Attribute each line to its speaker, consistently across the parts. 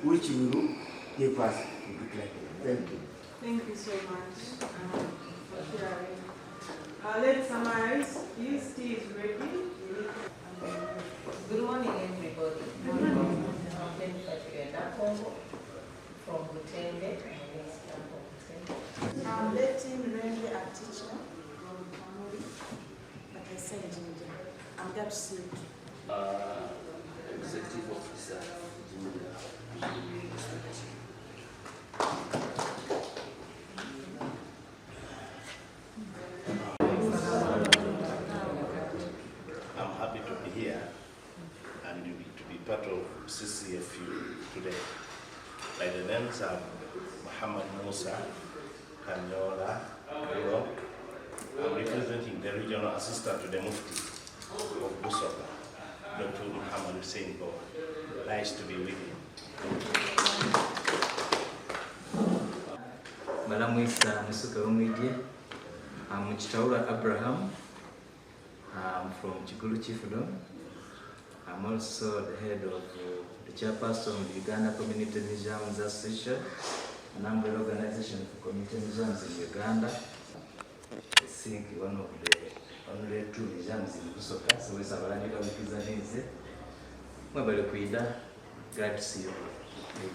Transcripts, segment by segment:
Speaker 1: which will give us a good life. Thank you.
Speaker 2: Thank you so much um, for sharing. Uh, let's summarize. Please, tea is ready.
Speaker 3: Good morning, everybody. Good morning. I'm Jennifer Chirenda Kongo from Butende.
Speaker 4: I'm Betty Mirembe, a teacher from Kamuli, but I say Jinja. I'm glad to see you.
Speaker 5: Executive Officer, Jinja District.
Speaker 6: I'm happy to be here and to be, to be part of CCFU today. By the names are Muhammad Musa, Kanyola, Kuro. I'm representing the regional assistant to the Mufti of Busoga, Dr. Muhammad Hussein Boa. Nice to be with you.
Speaker 7: Balamwisa Musuka Omwidye. I'm Chitaura Abraham. I'm from Kigulu Chiefdom. I'm also the head of the chairperson of the Uganda Community Museums Association, an umbrella organization for community museums in Uganda. I think one of the only two museums in Busoga, so we sabalandika wikizanize. Mwebale kwida. Glad to see you. Thank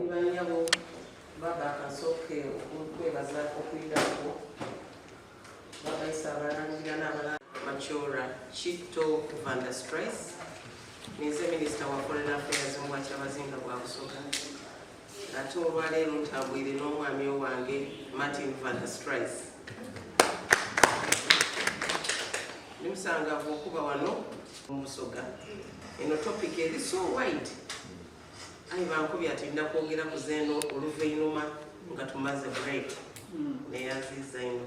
Speaker 7: you.
Speaker 3: Banyabo baba akasooke okwebaza okwidako babaisa abalangira n'abalala Machora Chito van der Stries ninze minisita wa foreign affairs mu bwakyabazinga bwa Busoga ate olwaleero ntambwire n'omwami owange Martin van der Stries ndi musangavu okuba wano mu Busoga eno topic eri so wide ayi bankubye ati nina kwogera ku zeeno oluvainuma nga tumaze break neyanziza ino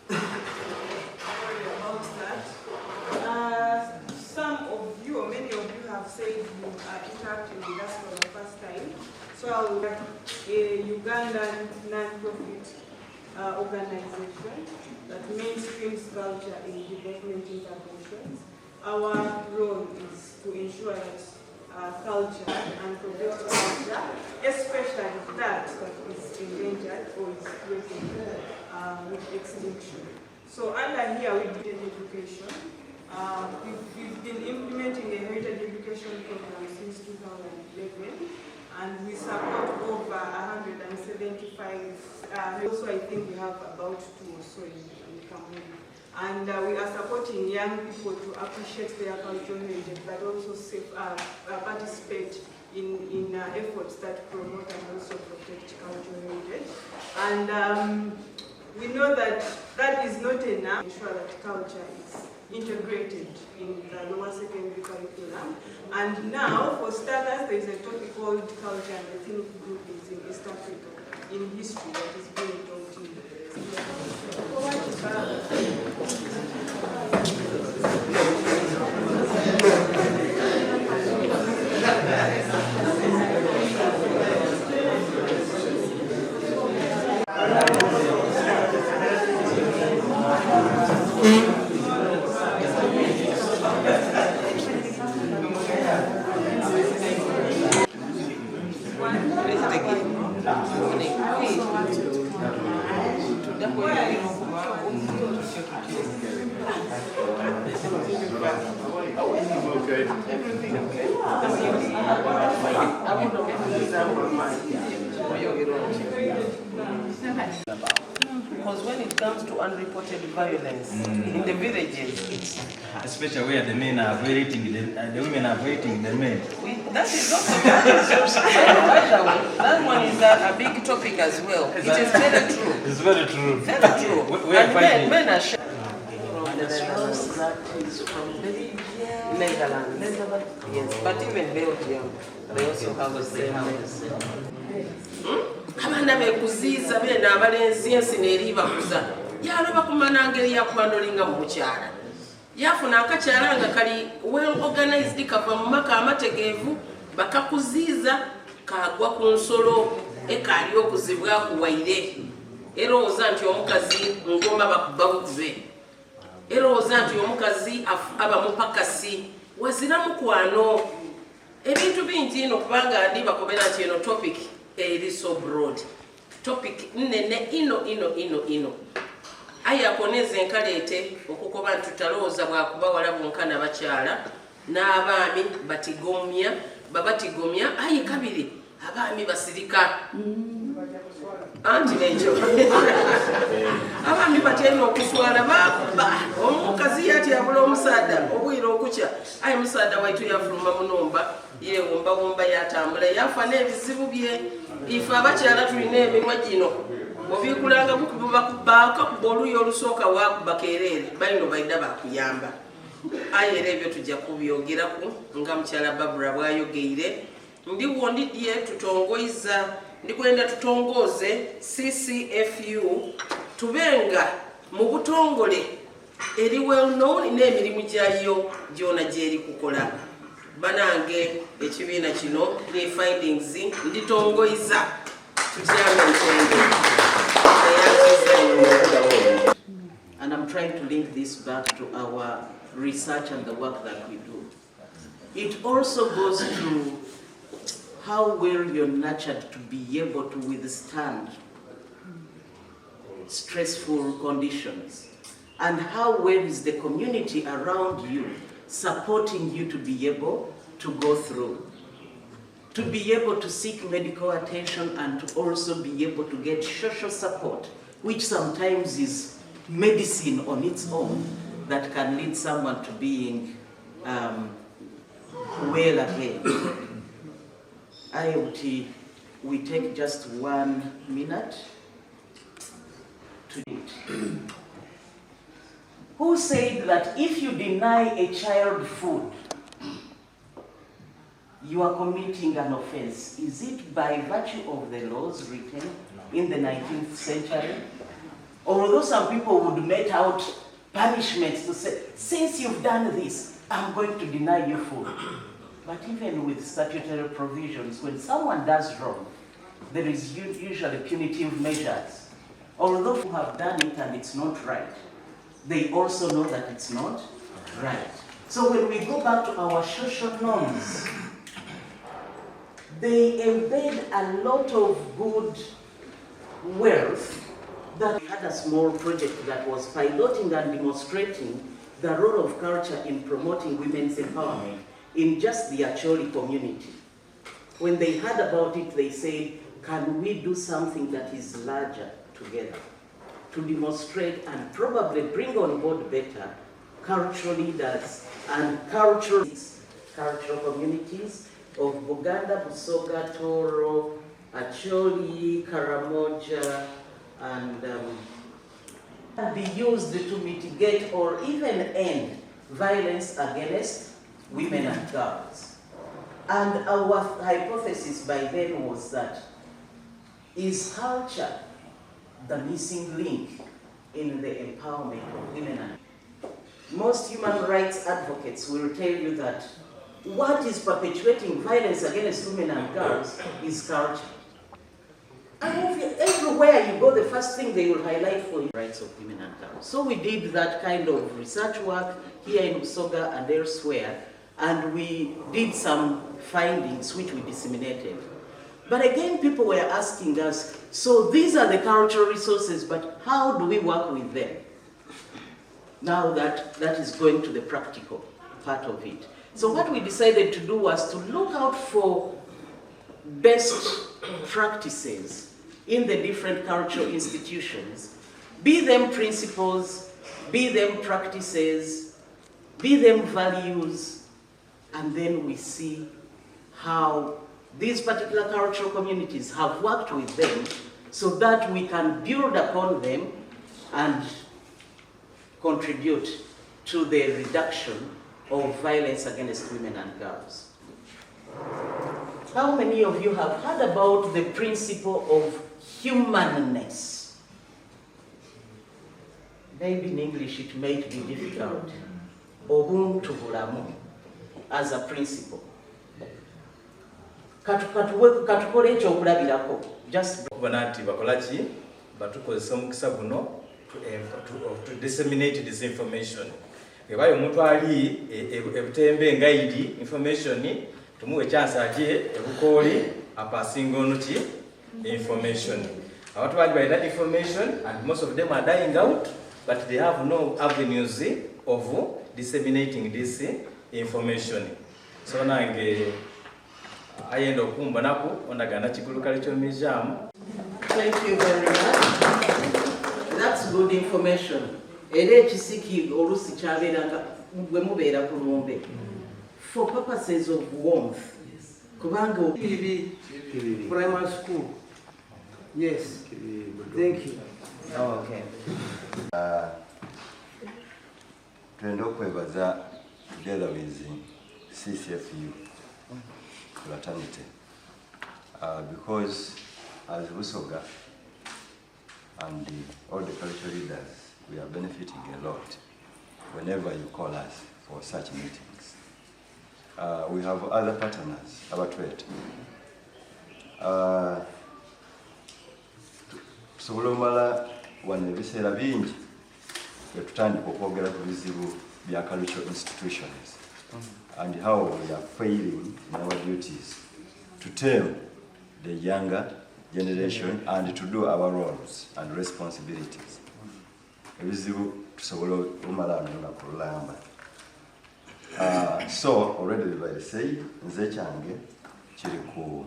Speaker 2: Sorry about that. Some of you, or many of you, have said you are interacting with us for the first time. So I'll a Ugandan non-profit organization that mainstreams culture in development interventions. Our role is to ensure that culture and protect culture, especially that that is endangered or is threatened with extinction. So under here we did education. We've been implementing a heritage education program since 2011, and we support over 175. Also, I think we have about 2 or so in Kamuli. And we are supporting young people to appreciate their cultural heritage, but also participate in efforts that promote and also protect cultural heritage. And we know that that is not enough to ensure that culture is integrated in the lower secondary curriculum. And now, for starters, there is a topic called culture and ethnic groupings in East Africa in history that is being taught in.
Speaker 3: Because when it comes to unreported violence in the villages, it's
Speaker 7: Especially where the men are violating the women are violating the men.
Speaker 3: That is also, that is, by the way, that one is a big topic as well. It is very true.
Speaker 7: It's very true.
Speaker 3: Very true.
Speaker 7: We are
Speaker 3: And
Speaker 7: finding
Speaker 3: men are from the Netherlands.
Speaker 8: That is from Belgium.
Speaker 3: Netherlands.
Speaker 8: Netherlands.
Speaker 3: Yes, but even Belgium, they also have the same. Abaana bekuziiza beena abalenzi ensi neeribakuza yaloba kumana ngeri yakubandolinga mu bukyala yafuna akakyala nga kali well organized kava mu maka amategeevu bakakuziiza kagwa ku nsolo ekaali okuzibwa kuwaire erowooza nti omukazi ngoma bakuba bukube erowooza nti omukazi aba mupakasi. Wazira mukwano. Ebintu bingi inho kubanga ndi bakobera nti eno topic eri so broad. Topic nnene inho inho inho inho. Aye ako neze nkaleete okukoba nti tutalowooza bwa kubawala bonka na bakyala, n'abaami batigomya, babatigomya aye kabiri abaami basirika. Anti nekyo abaami batya okuswala bakuba omukazi yatyabula omusaadha obwire okukya aye musaadha waitu yafuluma munumba yewumbawumba yatambula yafa n'ebizibu bye. Ife abakyala tulina eminwa gino obikulanga kubakuba oluyi olusooka wakuba kereere baino baida bakuyamba. Aye era ebyo tujja kubyogeraku nga mukyala Barbara bwayogeire. Ndiwo ndidye tutongoiza ndikwenda tutongooze CCFU tube nga mu butongole eri well known n'emirimu gyayo gyona gyeri kukola. Banange ekibiina kino ne findings nditongoiza tutyame ntende eyanziza nnyo.
Speaker 8: And I'm trying to link this back to our research and the work that we do. It also goes to how well you're nurtured to be able to withstand stressful conditions, and how well is the community around you supporting you to be able to go through, to be able to seek medical attention and to also be able to get social support, which sometimes is medicine on its own that can lead someone to being well again. IoT, we take just 1 minute to it. Who said that if you deny a child food, you are committing an offense? Is it by virtue of the laws written in the 19th century? Although some people would mete out punishments to say, "Since you've done this, I'm going to deny you food." But even with statutory provisions, when someone does wrong, there is usually punitive measures. Although who have done it and it's not right, they also know that it's not right. So when we go back to our social norms, they embed a lot of good wealth that had a small project that was piloting and demonstrating the role of culture in promoting women's empowerment in just the Acholi community. When they heard about it, they said, "Can we do something that is larger together to demonstrate and probably bring on board better cultural leaders and cultural communities of Buganda, Busoga, Toro, Acholi, Karamoja, and be used to mitigate or even end violence against women and girls?" And our hypothesis by then was that is culture the missing link in the empowerment of women? And most human rights advocates will tell you that what is perpetuating violence against women and girls is culture. And everywhere you go, the first thing they will highlight for you rights of women and girls. So we did that kind of research work here in Busoga and elsewhere, and we did some findings which we disseminated. But again, people were asking us, "So these are the cultural resources, but how do we work with them?" Now that is going to the practical part of it. So what we decided to do was to look out for best practices in the different cultural institutions, be them principles, be them practices, be them values, and then we see how these particular cultural communities have worked with them so that we can build upon them and contribute to the reduction of violence against women and girls. How many of you have heard about the principle of humanness? Maybe in English it might be difficult. Obuntu bulamu as a principle. Katukole ekyokulabirako. Just
Speaker 7: Okubona nti bakola ki batukozesa omukisa guno to disseminate this information. Ghebayo omuntu ali e Butembe ng'aidhi information, tumuwe chance aje e Bukooli apasinge on ki? Information. Abantu bangi balina information and most of them are dying out but they have no avenues of disseminating this information. So nange ayenda okumbonaku ondagana Kigulu Cultural Museum.
Speaker 8: Thank you very much. That's good information. Era ekisiki oluusi kyabeeranga bwe mubeera ku lumbe for purposes of warmth kubanga
Speaker 9: Kibibi Primary School. Yes. Thank you.
Speaker 1: Oh, okay. Twenda okwebaza together with CCFU fraternity because as Busoga and all the cultural leaders, we are benefiting a lot whenever you call us for such meetings. We have other partners, abatweta. Tusobola omala wano ebiseera bingi bwetutandika okwogera ku bizibu bya cultural institutions and how we are failing in our duties to tame the younger generation and to do our roles and responsibilities. Ebizibu tusobola omala wano olunaku lulamba. So already we've said nze kyange kiri ku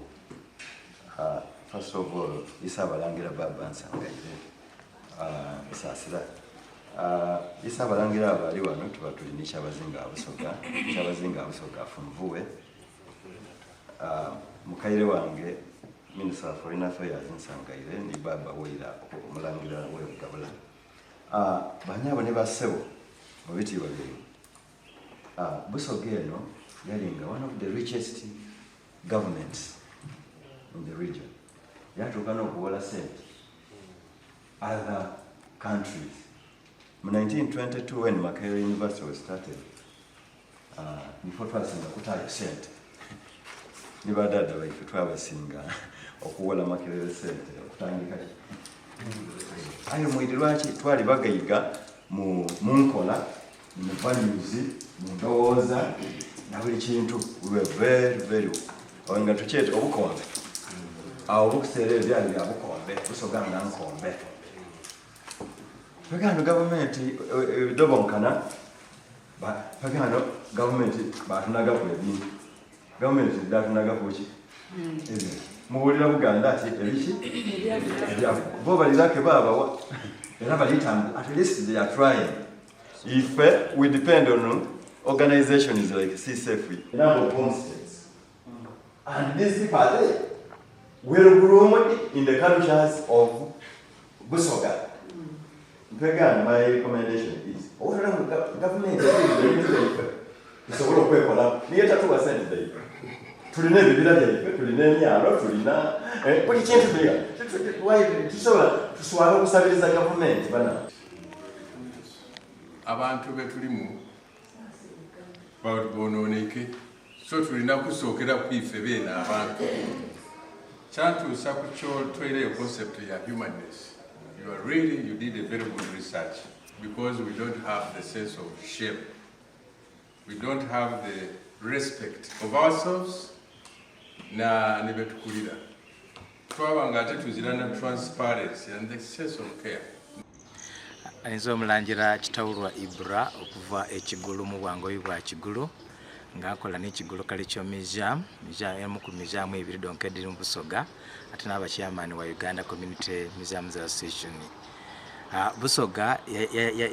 Speaker 1: first of all Isa Abalangira Baba Nsangaire Saasira. Isa Abalangira abo ali wano tuba tuli ne Kyabazinga Abusoga, Kyabazinga Abusoga afunvuwe. Mukaire wange Minister of Foreign Affairs Nsangaire ni Baba Waira omulangira we Bugabula. Banyabo ne bassebo mu bitiibwa byaimwe. Busoga eno yalinga one of the richest governments in the region. Yatuuka n'okuwola sente other countries. Mu 1922 when Makerere University was started, nifo twasinga kutaayo sente. Ni badada baife twabasinga okuwola Makerere sente okutandika. Aye mwiri lwaki twali bagaiga mu nkola, mu values, mu ndowooza na buli kintu. We were very very nga tukyete obukombe. Awo obukuseera ebyo byali bya bukombe, Busoga nga nkombe. Pagano gavumenti ebidobonkana, pagano gavumenti batunagaku ebintu. Gavumenti datunagaku ki? Ebintu. Muwulira Buganda ati ebiki? Bo balirake babawa. Era balitambu, at least they are trying. If we depend on organizations like CCF, number of homesteads, and these people are there, well groomed in the cultures of Busoga. Mpegana, my recommendation is, government tusobola okwekola niye tatuwa sente zaife. Tulina ebibira byaife, tulina emyalo, tulina buli kintu tulina. Tusobola tuswala okusabiriza gavumenti bana.
Speaker 10: Abantu betulimu bonooneke, so tulina kusookera ku ife beene abantu. Kyantuusa ku kyotweireyo concept ya humanness. You are really, you did a very good research because we don't have the sense of shame. We don't have the respect of ourselves na ne betukulira. Twaba nga ate tuzira na transparency and the sense of care.
Speaker 7: Nze omulangira Kitawulwa Ibra okuva e Kigulu mu bwangoyi bwa Kigulu nga nkola ne Kigulu Cultural Museum, museum emu ku museum ebiri donka ediri mu Busoga ate n'aba chairman wa Uganda Community Museums Association. Busoga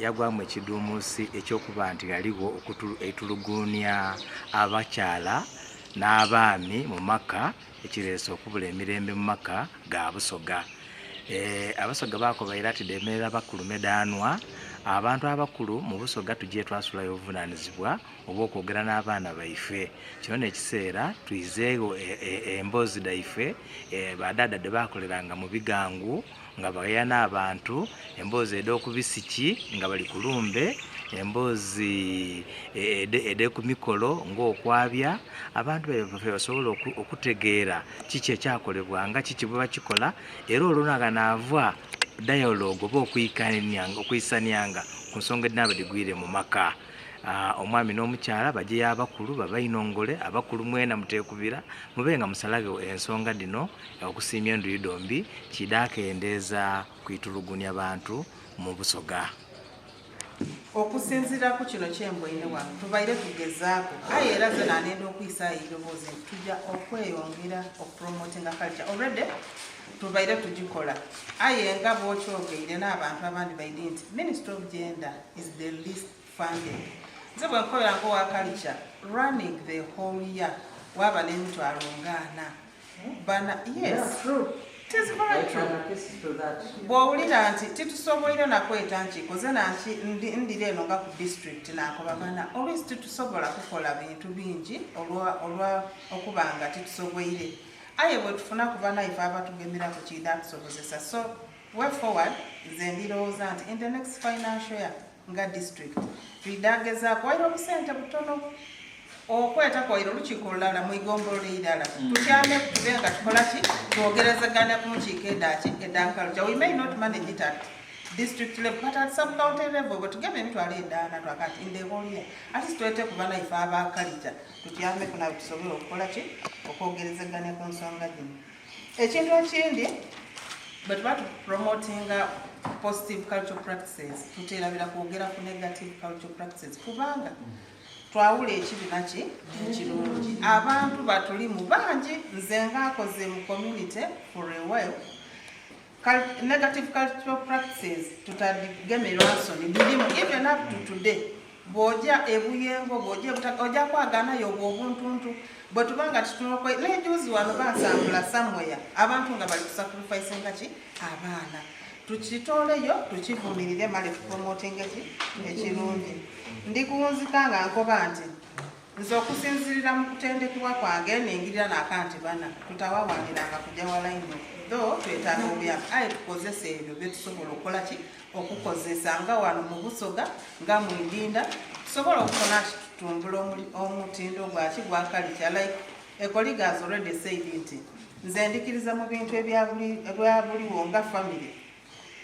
Speaker 7: yagwamu ekiduumusi eky'okuba nti ghaligho eituluguunia abakyala n'abaami mu maka ekireese okubula emirembe mu maka ga Busoga. Abasoga bakoba ira ati dhemerera bakulu medhanwa. Abantu abakulu mu Busoga tugye twasulayo obuvunanizibwa obw'okwogera n'abaana baife. Kino n'ekiseera twizeegho emboozi dhaife badhaadha dhe baakoleranga mu bigangu nga bagheya n'abantu, emboozi edh'okubisiki nga bali ku lumbe, emboozi edh'oku mikolo ng'okwabya, abantu baife basobole okutegeera kiki ekyakolebwanga, kiki bwe bakikola, era olwo ghanaava dialogue oba okwisanianga ku nsonga edhinaaba dhigwire mu maka. Omwami n'omukyala baje y'abakulu babainongole. Abakulu mwena muteekubira, mube nga musalagho ensonga dhino. Okusiimya endhuyi dhombi kiidha kendeeza kwitulugunia bantu mu Busoga.
Speaker 2: Okusinziira ku kino kye mboine wano, tubaire tugezaaku aye era zena nenda okwisaayo eiroboozi nti tuja okweyongera okupromotinga culture. Already tubaire tugikola aye nga bwokyogeire n'abantu abandi baidhi nti Ministry of Gender is the least funded. Nze bwenkobera nga owa culture running the whole year waaba n'emitwalo nga ana bana yes It is very true. Bw'owulira nti titusoboire na kweta nkiiko ze nanki ndira eno nga ku district nakoba bana oluisi titusobola kukola bintu bingi olwa olwa okuba nga titusoboire aye bwetufuna ku banaife abatugemeraku kiidha tusobozesa so way forward nze ndirowooza nti in the next financial year nga district twidha gezaaku waire obusente butono okweta kwaire olukiiko olulala mu igombolola eirala tutyame tube nga tukola ki twogerezegana ku nkiiko edaki edankaluca. We may not manage it at district level, but at sub county level bwe tugema emitwalo edaana twakati in the whole year at least twete ku banaife abakalija tutyameku nabo tusobole okukola ki okwogerezegana ku nsonga gino. Ekintu ekindi, bwe tuba tupromotinga positive cultural practices, tuterabira kwogera ku negative cultural practices, kubanga twawula ekibi naki ekirungi. Abantu batulimu bangi, nze ngaakoze mu community for a while, negative cultural practices tutagemerwa nsoni birimu even up to today. Bw'oja e Buyengo, bw'oja e Butaka, oja kwagaanayo obwo obuntuntu bwe tuba nga titunokwe. N'ejuuzi wano bansambula somewhere, abantu nga bali kusacrificinga ki abaana. Tukitooleyo tukivumirire male tupromotinge ki ekirungi. Ndi kuwunzika nga nkoba nti nze okusinzirira mu kutendekebwa kwange ningirira naka nti bana tutawawaniranga kuja wala inho, though twetaaga obuyambi, aye tukozese ebyo byetusobola okukola ki okukozesa nga wano mu Busoga nga mu Idinda tusobola okubona nti tutumbula omutindo gwaki gwa culture. Like a colleague has already said nti nze ndikiriza mu bintu ebya buliwo nga family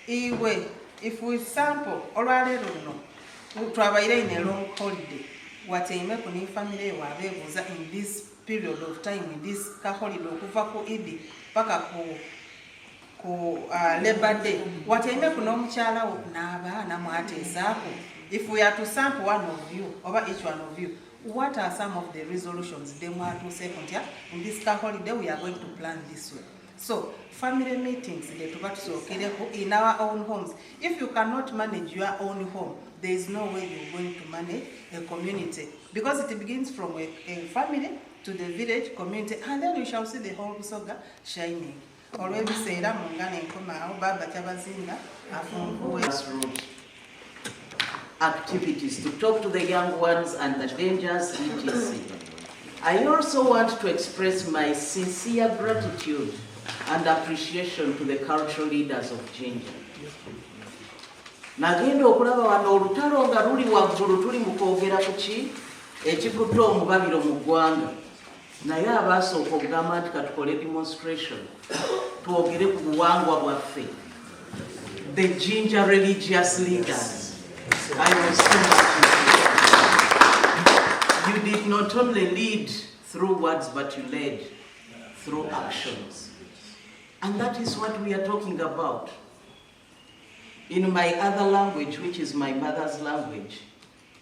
Speaker 2: iwe. If we sample olwaleero luno twabaire in a long holiday, watyaime ku ni family yo, wabeebuuza in this period of time, in this ka holiday okuva ku Idi paka ku Labor Day, watyaime ku n'omukyala wo n'abaana mwateesaako? If we are to sample one of you oba each one of you, what are some of the resolutions de mwatuuseeko nti in this ka holiday we are going to plan this way? So family meetings de tuba tusookereko in our own homes. If you cannot manage your own home, there is no way you're going to manage a community, because it begins from a family to the village community, and then you shall see the whole Busoga shining. Olw'ebiseera mu ngano enkomaawo baba Kyabazinga afunvuwe.
Speaker 8: Grassroots activities to talk to the young ones and the dangers, etc. I also want to express my sincere gratitude and appreciation to the cultural leaders of Jinja. Nagenda okulaba wano olutalo nga luli waggulu, tuli mu kwogera ku ki ekikutte omubabiro mu ggwanga, naye abaasooka okugamba nti katukole demonstration twogere ku buwangwa bwaffe, the Jinja religious leaders. I was so much You did not only lead through words, but you led through actions, and that is what we are talking about. In my other language, which is my mother's language,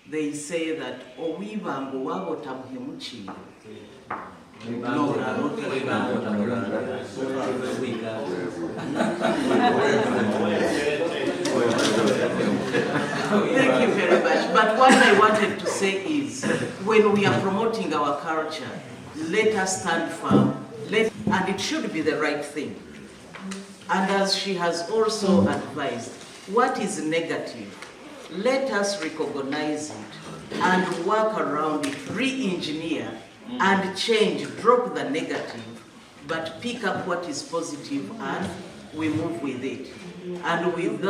Speaker 8: they say that owibanga owabo tamuhemukiire. No. Thank you very much. But what I wanted to say is, when we are promoting our culture, let us stand firm, and it should be the right thing. And as she has also advised, what is negative, let us recognize it and work around it, re-engineer and change, drop the negative, but pick up what is positive and we move with it. And with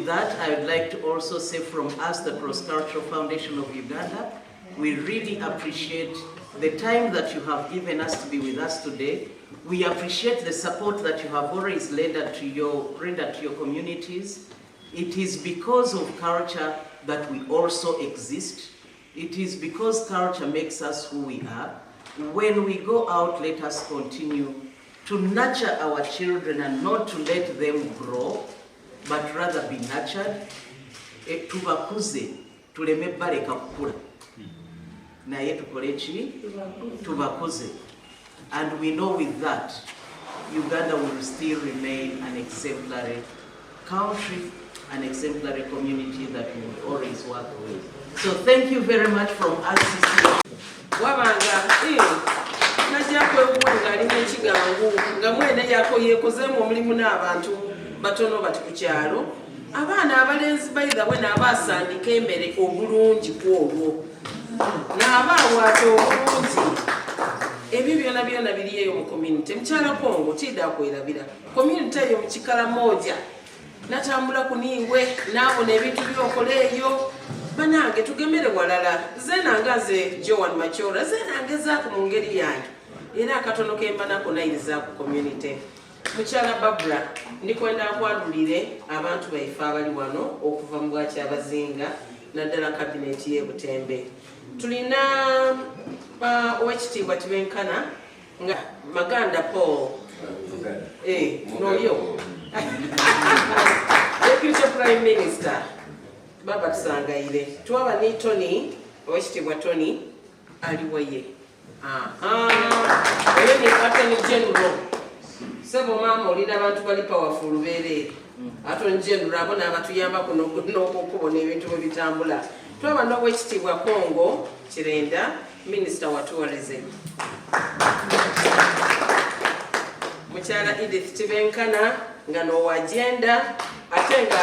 Speaker 8: that, I would like to also say from us, the Cross Cultural Foundation of Uganda, we really appreciate the time that you have given us to be with us today. We appreciate the support that you have always rendered to your communities. It is because of culture that we also exist. It is because culture makes us who we are. When we go out, let us continue to nurture our children and not to let them grow, but rather be nurtured. Eh, tubakuze tuleme baleka kukula naye tukole ki tubakuze and we know with that Uganda will still remain an exemplary country, an exemplary community that we will always work with. So thank you very much from us.
Speaker 3: Wabanga eh, najja kwewuwe ng'ali n'ekigangu nga mwene yako yeekozeemu omulimu n'abantu batono bati ku kyalo abaana abalenzi baithawe n'abaasandika emmere obulungi ku olwo n'abaawaata obulungi ebyo byona byona biri eyo mu community mukyala Kongo kida kwerabira community eyo mu Kikaramoja natambula kuniiwe naabona ebintu byokola eyo banange tugemere walala zenanga nze Joan Machora zenangezaako mu ngeri yange era akatono kembanako nairizaako community Mukyala Barbara ndikwenda nkwandulire abantu baife abali wano okuva mu Bwakyabazinga naddala kabineti y'e Butembe. Tulina owekitiibwa Tibenkana nga Maganda Paul eh, noyo Deputy Prime Minister Baba Tusangaire. Twaba ni Tony owekitiibwa Tony aliwo ye oyo ni Attorney General sebo maama olina abantu bali powerful beereere Attorney General abo n'abatuyambako n'okubona ebintu bwe bitambula. Twaba n'owekitiibwa Kongo Kirenda, Minisita wa Tourism, Mukyala Edith Tibenkana nga n'owa gender ate nga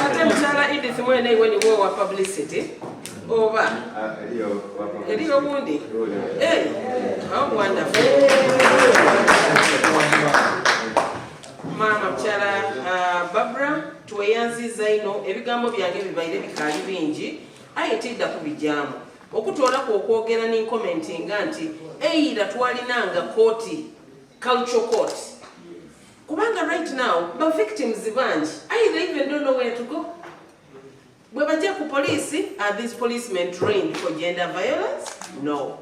Speaker 3: ate mukyala Edith mwene iwe niwe owa publicity oba eriyo obundi. Hey, how wonderful. Maama mukyala Barbara tweyanziza ino ebigambo byange bibaire bikaali bingi aye tidda kubijaamu okutoolaku okwogera ni nkomentinga nti eira twalinanga kooti cultural court kubanga right now ba victims bangi aye they even don't know where to go. Bwe bajja ku poliisi, are these policemen trained for gender violence? No.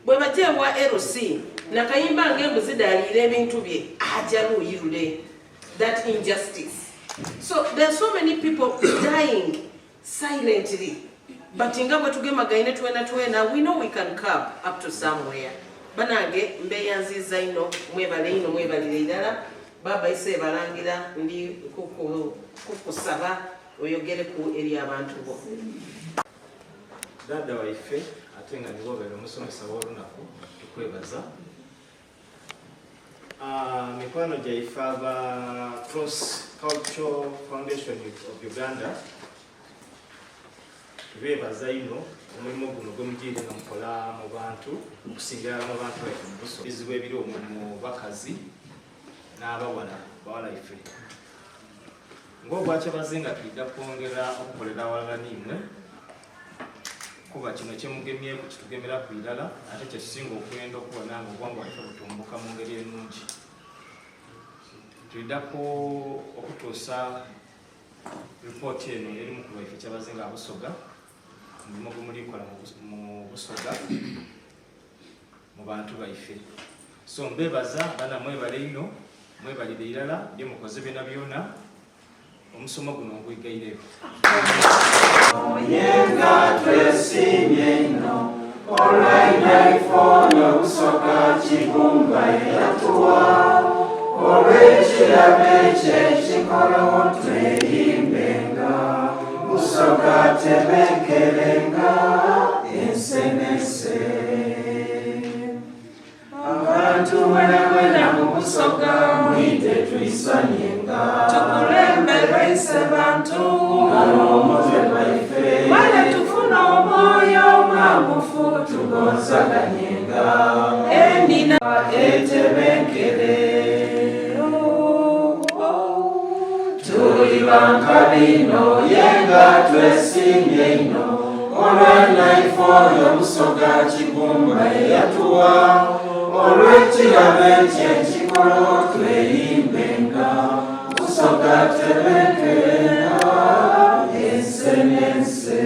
Speaker 3: Bwe bajja ewa LC, nakayimba ng'embuzi daliira ebintu bye aja luuyi lule. That injustice. So there are so many people dying silently. But nga bwe tugemagaine twena twena, we know we can curb up to somewhere. Banange mbeyanziza ino mwebale ino mwebalire irala. Baba ise balangira ndi kukusaba oyogere ku eri abantu bo.
Speaker 7: Dada waife ate nga niwe obeera omusomesa w'olunaku tukwebaza. Mikwano gyaife aba Cross Cultural Foundation of Uganda tubeebaza ino omulimu guno gwemugiire nga mukola mu bantu okusingira mu bantu baife mu buso ebizibu ebiri mu bakazi n'abawala bawala ife ng'obwakyabaze nga twidda kwongera okukolera awalala niimwe kuba kino kyemugemyeku kitugemera ku irala ate kyetusinga okwenda okubona nga obwanga bwaffe butumbuka mu ngeri enungi. Twiddaku okutuusa ripooti eno eri mukulu waife Kyabazinga Busoga omulimu gwemulikola mu Busoga mu bantu baife. So mbebaza bana mwebale ino mwebalire irala byemukoze byona byona omusomo guno ngwigaireyo.
Speaker 11: Oyenga twesimye ino olwainaifo Busoga Kigumba yatuwa olw'ekirabo eky'ekikolo tweyimbenga Busoga tebenkerenga ense n'ense abantu mwenamwena mu Busoga mwite twisanyenga
Speaker 3: tukulemberwe ise bantu
Speaker 11: ng'omutwe gwaife
Speaker 3: mwene tufuna omwoyo omwagufu
Speaker 11: tugonzaganyenga
Speaker 3: enina
Speaker 11: etebenkere tuli bankabino yenga twesimye ino olwanaifo oyo Busoga Kigumba eyatuwa Olw'ekirabo ekyo ekikolo tweyimbenga Busoga tebenkerenga ense n'ense.